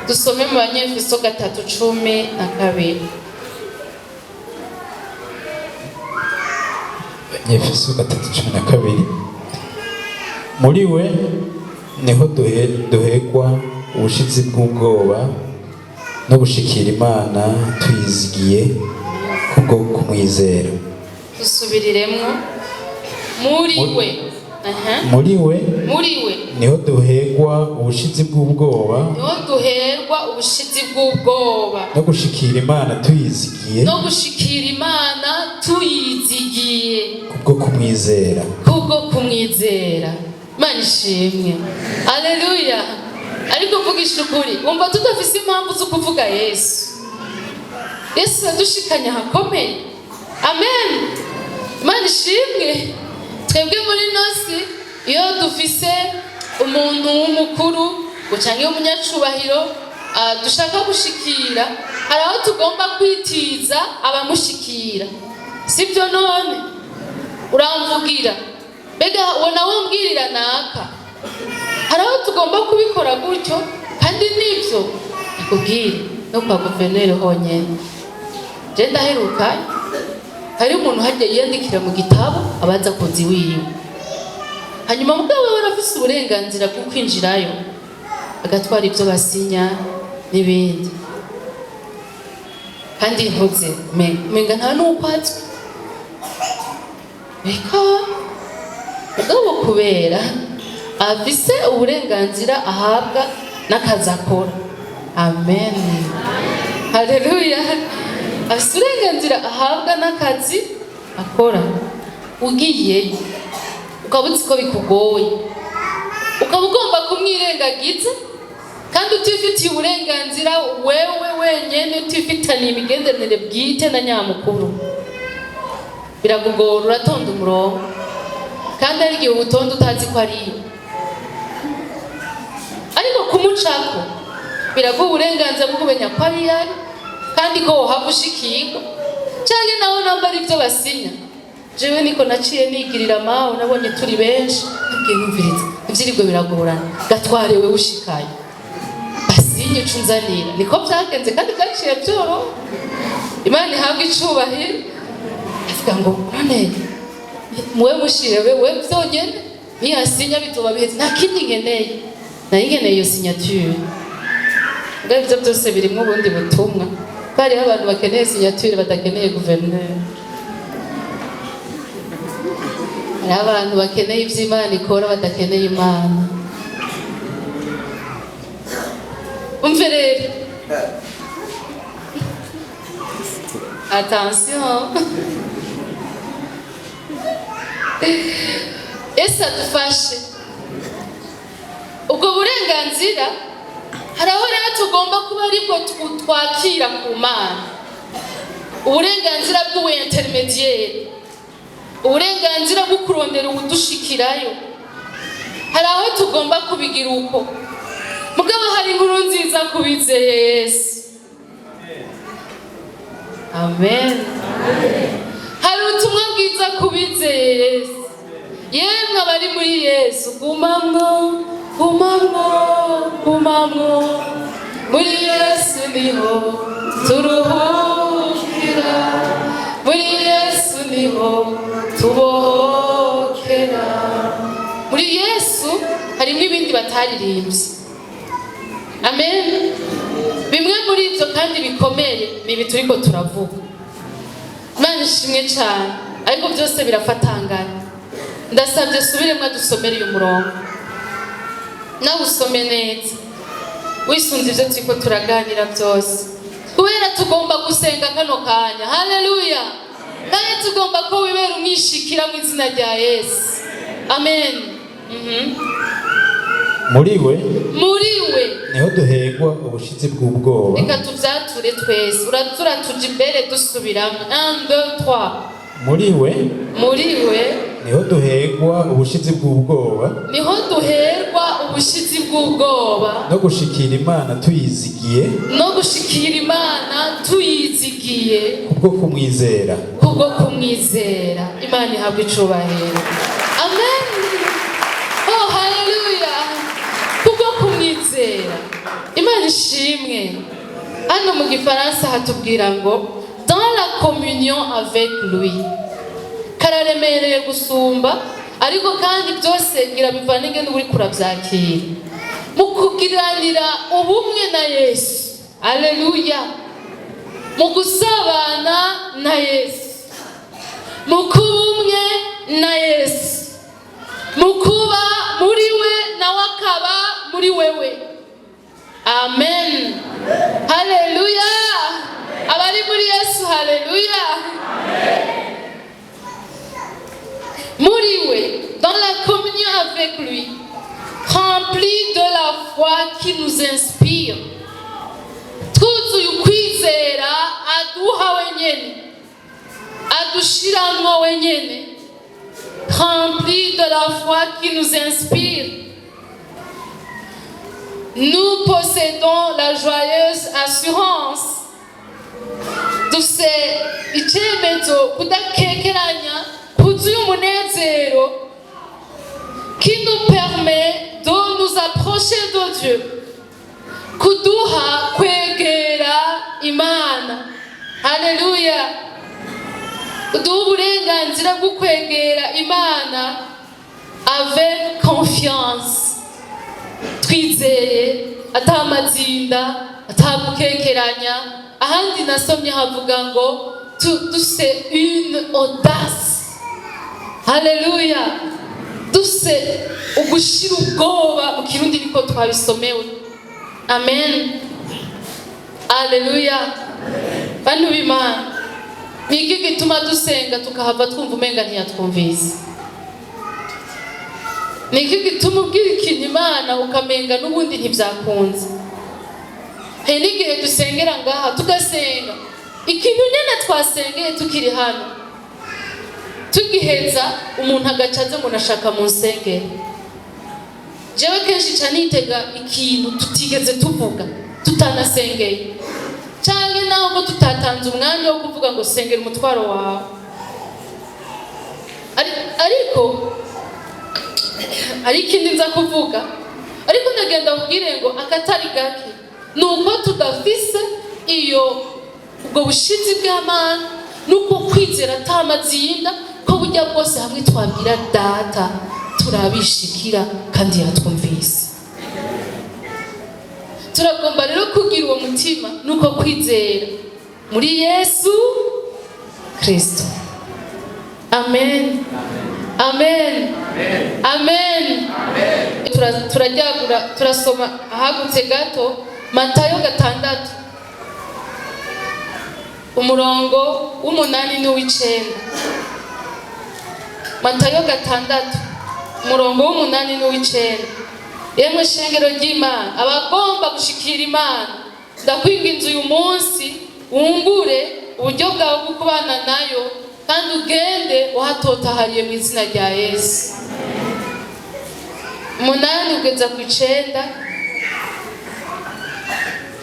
Dusome mu Banyefeso 3:12. Efeso 3:12. Muri we niho duhegwa ubushizi bw'ubwoba no gushikira Imana tuyizigiye kubwo kumwizera. Dusubiriremwo. Muri we. Aha. Muri we Muri we niho duhegwa ubushizi bw'ubwoba niho duherwa ubushizi bw'ubwoba no gushikira Imana tuyizigiye no gushikira Imana tuyizigiye kubwo kumwizera. Kubwo kumwizera. Imana ishimwe, aleluya. Ariko mvugisha ukuri, wumva tudafise impamvu zo kuvuga Yesu? Yesu yadushikanye ahakomeye. Amen, Imana ishimwe. Twebwe muri nosi, iyo dufise umuntu w'umukuru canke w'umunyacubahiro dushaka gushikira, hari aho tugomba kwitiza abamushikira, sibyo? None uramvugira, mbega ubona wumbwirira naka? Hari aho tugomba kubikora gutyo, kandi nibyo nakubwire. No kwa guverineri honyene, je ndaheruka hari umuntu hajya yiyandikira mu gitabo abaza kuza iwiwe, hanyuma mugabo we arafise uburenganzira bwo kwinjirayo agatwara ibyo basinya n'ibindi. Kandi ntuze menga nta n'uko azwi. Reka, mugabo kubera afise uburenganzira ahabwa n'akazi akora, amen, haleluya, afise uburenganzira ahabwa n'akazi akora, ugiyeyo ukaba uzi ko bikugoye, ukaba ugomba kumwirengagiza kandi utifitiye uburenganzira wewe wenyene, utifitaniye imigenderanire bwite na nyamukuru, biragugora. Uratonda umurongo, kandi hari igihe uwutonda utazi ko ariyo. Ariko kumucako biraguha uburenganzira bwo kumenya ko ari ari, kandi ko wohava ushikirwa canke nawe namba ari ibyo basinya. Jewe niko naciye nigirira mawe. Nabonye turi benshi, nabwiye: "Numviriza, ivyirigwe biragorana, gatware wewe, ushikaye basinye, uca unzanira." Niko byagenze kandi byaciye byoroha. Imana ihabwa icubahiro. Avuga ngo: "None muwe mushire we byonyene, niyasinya bitoba biheze, nta kindi nkeneye, nari nkeneye iyo signature." Mbwa ivyo byose birimwo ubundi butumwa. Hariho abantu bakeneye signature, badakeneye guverineri. Hariho abantu bakeneye ivyo Imana ikora, badakeneye Imana. Umve rero, attention, Yesu adufashe. Ubwo burenganzira hari aho rero tugomba kuba aribwo twakira ku Mana, uburenganzira bw'ubu intermédiaire, uburenganzira bwo kurondera uwudushikirayo. Hari aho tugomba kubigira uko. Mugabo hari inkuru nziza ku bizeye Yesu. Amen. Hari ubutumwa bwiza ku bizeye Yesu. Yemwe abari muri Yesu, gumamwo, gumamwo, gumamwo. Muri Yesu niho turuhukira, muri Yesu niho tubohokera. Muri Yesu harimo ibindi bataririmbye. Amen. Bimwe muri ibyo kandi bikomeye ni ibi turiko turavuga. Imana ishimwe cyane. Ariko byose birafatangana. Ndasabye subiremwo, dusomere uyu murongo, nawe usome neza wisunze ibyo turiko turaganira byose, kubera tugomba gusenga kano kanya. Haleluya! Kandi tugomba ko wibera umwishikira mu izina rya Yesu. Amen. Muri we Muri we niho duhegwa ubushizi bw'ubwoba. Reka tuvyature twese. Uratura tuja imbere, dusubiramo. 1, 2, 3. Muri we Muri we niho duhegwa ubushizi bw'ubwoba niho duherwa ubushizi bw'ubwoba no gushikira Imana tuyizigiye no gushikira Imana tuyizigiye kubwo kumwizera. Kubwo kumwizera. Imana ihabwa icubahiro. Amen. Oh, haleluya! Kubwo kumwizera. Imana ishimwe. Hano mu Gifaransa hatubwira ngo "dans la communion avec lui". Kararemereye gusumba, ariko kandi byose ngira bivana ingene uba uriko uravyakira, mu kugiranira ubumwe na Yesu. Aleluya! Mu gusabana na Yesu, mu kuba umwe na Yesu, mu kuba muri we, nawe akaba muri wewe. Amen, haleluya! Abari muri Yesu, haleluya! Muri we, dans la communion avec lui, rempli de la foi qui nous inspire, twuzuye ukwizera aduha wenyene, adushiramwo wenyene, rempli de la foi qui nous inspire, nous possédons la joyeuse assurance, dufise icyemezo kudakekeranya kuzuye umunezero, qui nous permet de nous approcher de Dieu, kuduha kwegera Imana. Haleluya! Kuduha uburenganzira bwo kwegera Imana avec confiance, twizeye, atamazinda, atagukekeranya. Ahandi nasomye havuga ngo dufise une audace. Haleluya! Dufise ugushira ubwoba. Mu Kirundi niko twabisomewe. Amen, aleluya! Bantu b'Imana, ni iki gituma dusenga tukahava twumva umenga ntiyatwumvise? Ni iki gituma ubwira ikintu Imana ukamenga n'ubundi ntibyakunze? Hari n'igihe dusengera ngaha, tugasenga ikintu nyine twasengeye tukiri hano, tugiheza umuntu agaca aza ngo nashaka mu nsengero. Jewe kenshi ca nitega ikintu tutigeze tuvuga, tutanasengeye, canke naho ko tutatanze umwanya wo kuvuga ngo sengera umutwaro wawe. Ariko hari ikindi nza kuvuga, ariko ndagenda kubwire ngo akatari gake ni uko tudafise iyo ubwo bushizi bw'Amana nuko kwizera atamazinda, ko burya bwose hamwe twabwira Data turabishikira kandi yatwumvise. Turagomba rero kugira uwo mutima nuko kwizera muri Yesu Kristo. Amen, amen, amen. Turajyagura, turasoma ahagutse gato, Matayo 6, umurongo w'8 n'uw'icenda. Matayo 6, umurongo w'8 n'uw'icenda. Yemwe shengero ry'Imana, abagomba gushikira Imana, ndakwinginze uyu munsi wungure uburyo bwawe bwo kubana nayo, kandi ugende uhatotahariye mu izina rya Yesu. 8 ugeza ku 9.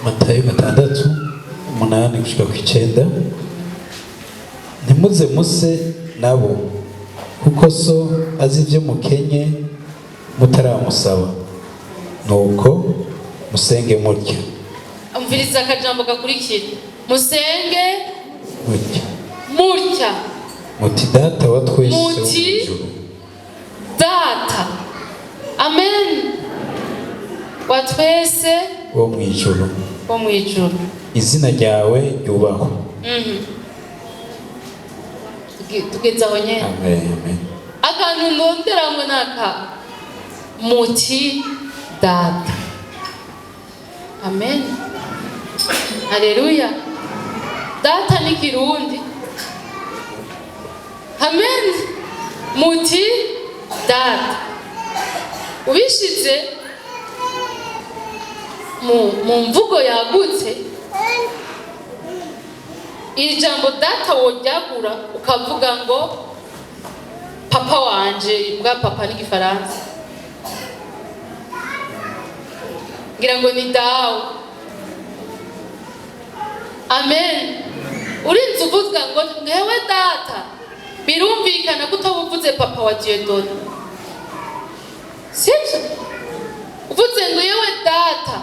Matayo 6, 8 gushika ku 9. Ntimuze muse nabo, kuko So azi ibyo mukenye mutaramusaba. Nuko musenge mutya. Umviriza akajambo gakurikira: musenge mutya. Mutya. Muti: Data wa twese wo mu Muti. ijuru. Data, amen, wa twese wo mu ijuru, wo mu ijuru, izina ryawe ryubahwe. Tugeze aho nyene. Amen, amen. Akantu ndonderamwe naka muti Data. Amen, haleluya! Data ni Kirundi. Amen. Muti Data, ubishize mu mvugo yagutse, iri jambo Data woryagura ukavuga ngo papa wanje. Bwa papa n'igifaransa ngira ngo ni dawe. Amen. Urinze uvuga ngo ngewe Data, birumvikana ko utaba uvuze papa wa Dieudonné, sibyo? Uvuze ngo yewe Data,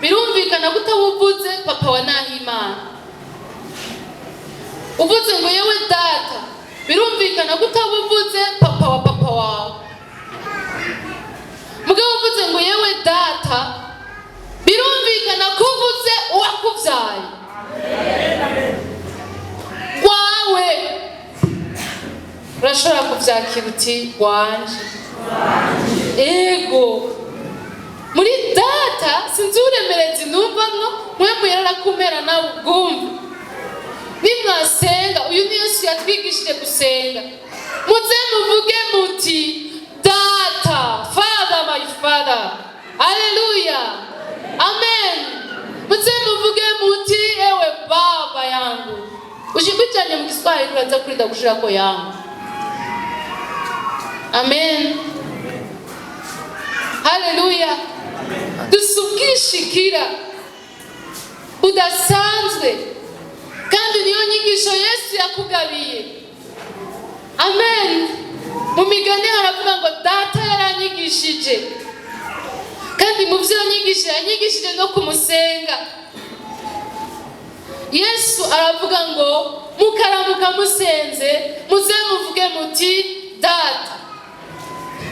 Birumvikana ko utabuvuze papa wa Nahimana. Uvuze ngo yewe data, birumvikana ko utabuvuze papa wa papa wawe. Mugabo uvuze ngo yewe data, birumvikana ko uvuze uwakubyaye wawe. Urashobora kubyakira uti wanje. Ego, muri data sinzi uburemerezi numvamwo. Mwe muyerera kumpera nawe ubwumve. Nimwasenga, uyu ni Yesu yatwigishije gusenga, muze muvuge muti data, father, my father. Haleluya, amen. Muze muvuge muti ewe baba yangu. Ushikujanye mu Kiswahili, uraza kurinda gushirako yangu. Amen, haleluya. Dusa ubwishikira budasanzwe, kandi niyo nyigisho Yesu yakugabiye. Amen. Mu migani haravuga ngo data yaranyigishije, kandi mu byo yanyigishije, yanyigishije no kumusenga. Yesu aravuga ngo mukaramuka musenze, muze muvuge muti data,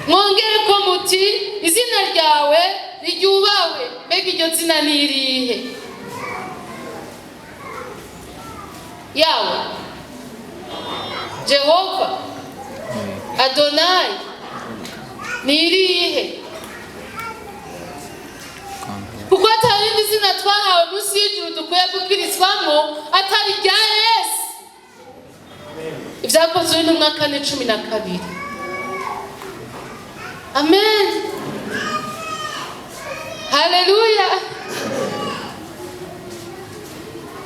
mwongere ko muti izina ryawe riryubahwe. Mbega iryo zina ni irihe? Yawe, Jehova, Adonayi, ni irihe? Kuko atari rindi zina twahawe munsi y'ijuru dukwiye gukirizwamo atari irya Yesu. Ibyakozwe n'Intumwa 4:12. Amen, haleluya.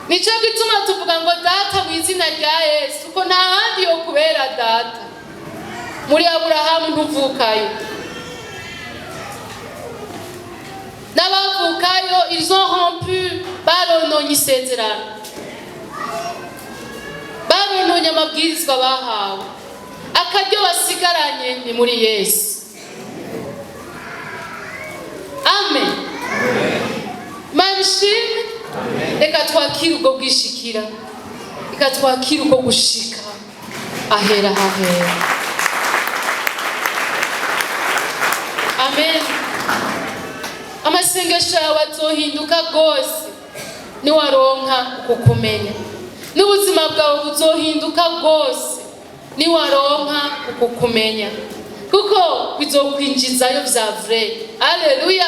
Nicyo gituma tuvuga ngo data mu izina rya Yesu, ko nta handi yo kubera data. Muri Aburahamu ntuvukayo, n'abavukayo, ils ont rompu, barononye isezerano, barononye amabwirizwa bahawe. Akaryo basigaranye ni muri Yesu. Amen. Imana ishimwe. Reka twakire ubwo bwishikira, reka twakire ubwo gushika ahera hahera. Amen. Amasengesho yawe azohinduka rwose niwaronka ukukumenya, n'ubuzima bwawe buzohinduka rwose niwaronka ukukumenya, kuko bizokwinjizayo vya vrai. Aleluya.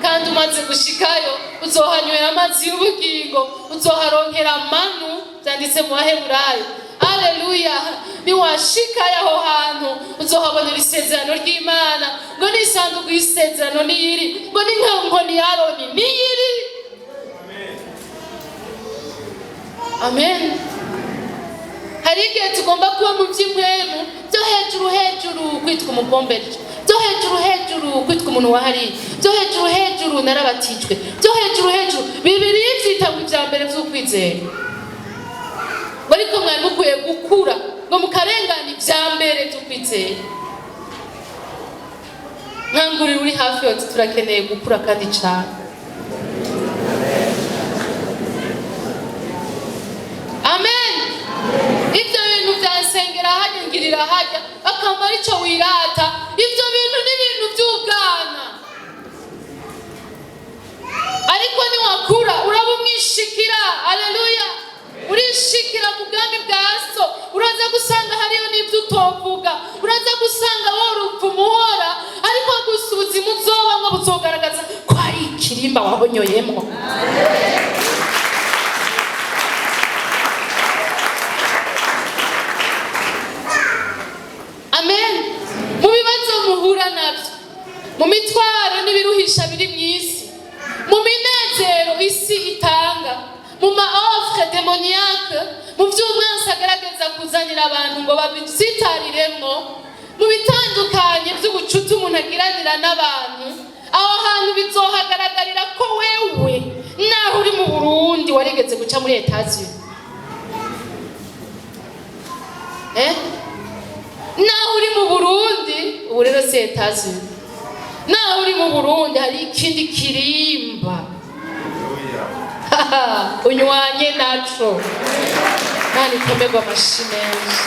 Kandi umaze gushikayo, uzohanywera amazi y'ubugingo, uzoharonkera manu, byanditse mu Baheburayo. Aleluya. Niwashikayo aho hantu, uzohabonera isezerano ry'Imana, ngo n'isanduku y'isezerano niyiri, ngo n'inkoni ya Aroni niyiri. Amen. Hari igihe tugomba kuba mu by'impwemu byo hejuru hejuru, kwitwa umubomberje, byo hejuru hejuru, kwitwa umuntu wahariye, byo hejuru hejuru, narabatijwe, byo hejuru hejuru. Bibiri byita ngo ibya mbere by'ukwizera, ariko mwari mukwiye gukura ngo mukarengana ibya mbere by'ukwizera. Nkangurira uri hafi yose, turakeneye gukura kandi cyane. Amen. Ibyo bintu byansengera hajya, ngirira hajya, akamara icyo wirata, ibyo bintu ni ibintu by'ubwana. Ariko niwakura, uraba umwishikira. Aleluya. Urishikira mu bwami bwa so, uraza gusanga hariyo n'ibyo utovuga, uraza gusanga worupfa umuhora, ariko gusa ubuzima uzobamwo buzogaragaza ko ari ikirimba wahonyoyemwo. Amen. Mu bibazo muhura nabyo, mu mitwaro n'ibiruhisha biri mu isi, mu minezero isi itanga, mu ma offre démoniaque, mu by'umwansi agerageza kuzanira abantu ngo babitsitariremwo, mu bitandukanye by'ubucuti umuntu agiranira n'abantu, aho hantu bizohagaragarira ko wewe naho uri mu Burundi warigeze guca muri Etats-Unis. Naho uri mu Burundi, ubu rero si Etats-Unis, naho uri mu Burundi hari ikindi kirimba. Unywanye naco. Imana ikomerwe amashi menshi.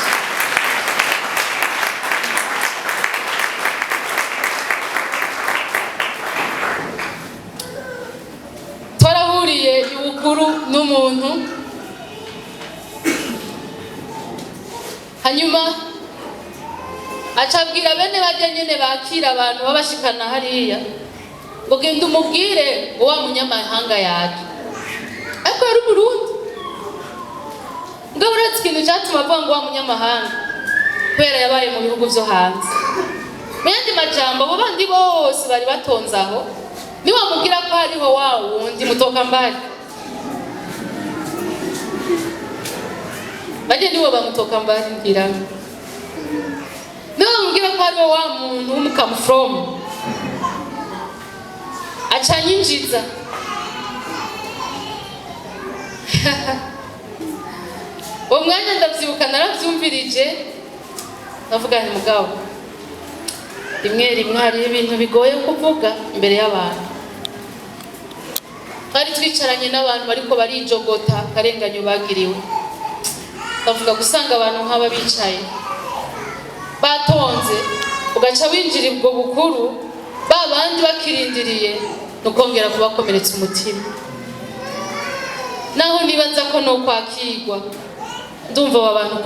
Twarahuriye ibukuru n'umuntu, hanyuma acabwira bene bajya nyene bakira abantu babashikana hariya ngo genda umubwire ngo wa munyamahanga yaje, ariko yari Umurundi. Ngo uretse ikintu cyatuma avuga ngo wa munyamahanga, kubera yabaye mu bihugu vyo hanze. Mu yandi majambo, abo bandi bose bari batonze aho, niwamubwira ko hariho wa wundi mutoka mbali, bajye nibo bamutoka mbali, ngira niwamubwira ko hariho wa muntu w'umukamuforomu, aca anyinjiza. Uwo mwanya ndavyibuka, naravyumvirije, ndavuga nti mugabo, rimwe rimwe hariho ibintu bigoye kuvuga imbere y'abantu. Twari twicaranye n'abantu bariko barijogota akarenganyo bagiriwe. Ndavuga, gusanga abantu nk'aba bicaye batonze, ugaca winjira ubwo bukuru, ba bandi bakirindiriye, nukongera kubakomeretsa umutima. Naho nibaza ko no kwakirwa, ndumva aba bantu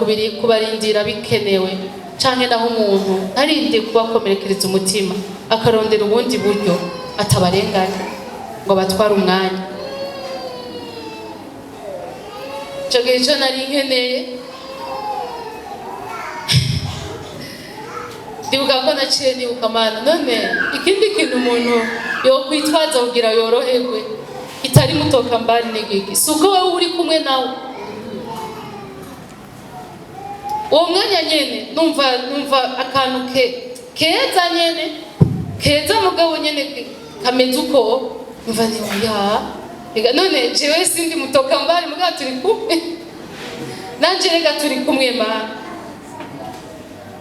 kubarindira bikenewe, canke naho umuntu ntarinde kubakomerekereza umutima, akarondera ubundi buryo atabarenganya ngo batware umwanya. Ico gihe ico nari nkeneye, ndibuka ko naciye nibuka Mana, none ikindi kintu umuntu yokwitwaza kugira yoroherwe itari mutoka mbali ni giki? Si uko wewe uri kumwe nawe uwo mwanya nyene? Numva akantu ke keza nyene, keza mugabo nyene kameze uko, numva ni oya. Ega none jewe sindi mutoka mbali, mugabo turi kumwe nanje, rega turi kumwe Mana.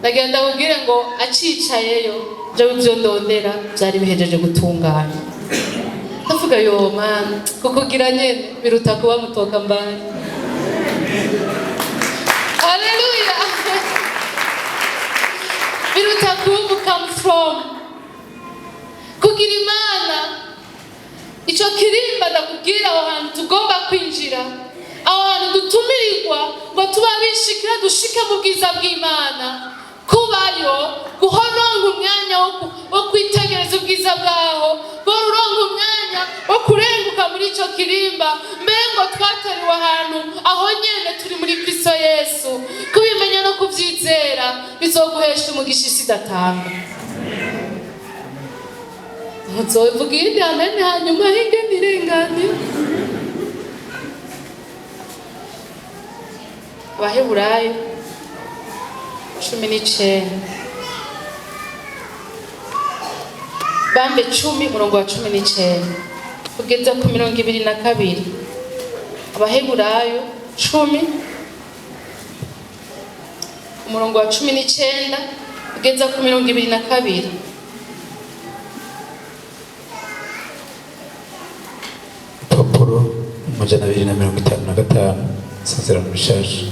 Ndagenda kubwire ngo acicayeyo, jewe ivyo ndondera vyari bihejeje gutungana. Ndavuga, yo Mana, kukugira nyene biruta kuba mutoka mbali. Haleluya! Biruta kuba come from kugira Imana. Ico kirimba ndakubwira, aho hantu tugomba kwinjira, aho hantu dutumirirwa ngo tuba abishikira, dushike mu bwiza bw'Imana, kubayo guhoronga umwanya wo kwitegereza ubwiza bwaho, guhoronga umwanya wo kurenguka muri ico kirimba. Mbere ngo twateriwe ahantu aho nyene turi muri Kristo Yesu. Kubimenya no kuvyizera bizoguhesha umugisha isi idatanga. Ntuzovuga iyindi amen hanyuma hinge nirengane. Abaheburayo 19, bambe 10, umurongo wa 19 kugeza ku 22. Abaheburayo 10, umurongo wa 19 kugeza ku 22. Urupapuro 255, Isezerano Rishasha.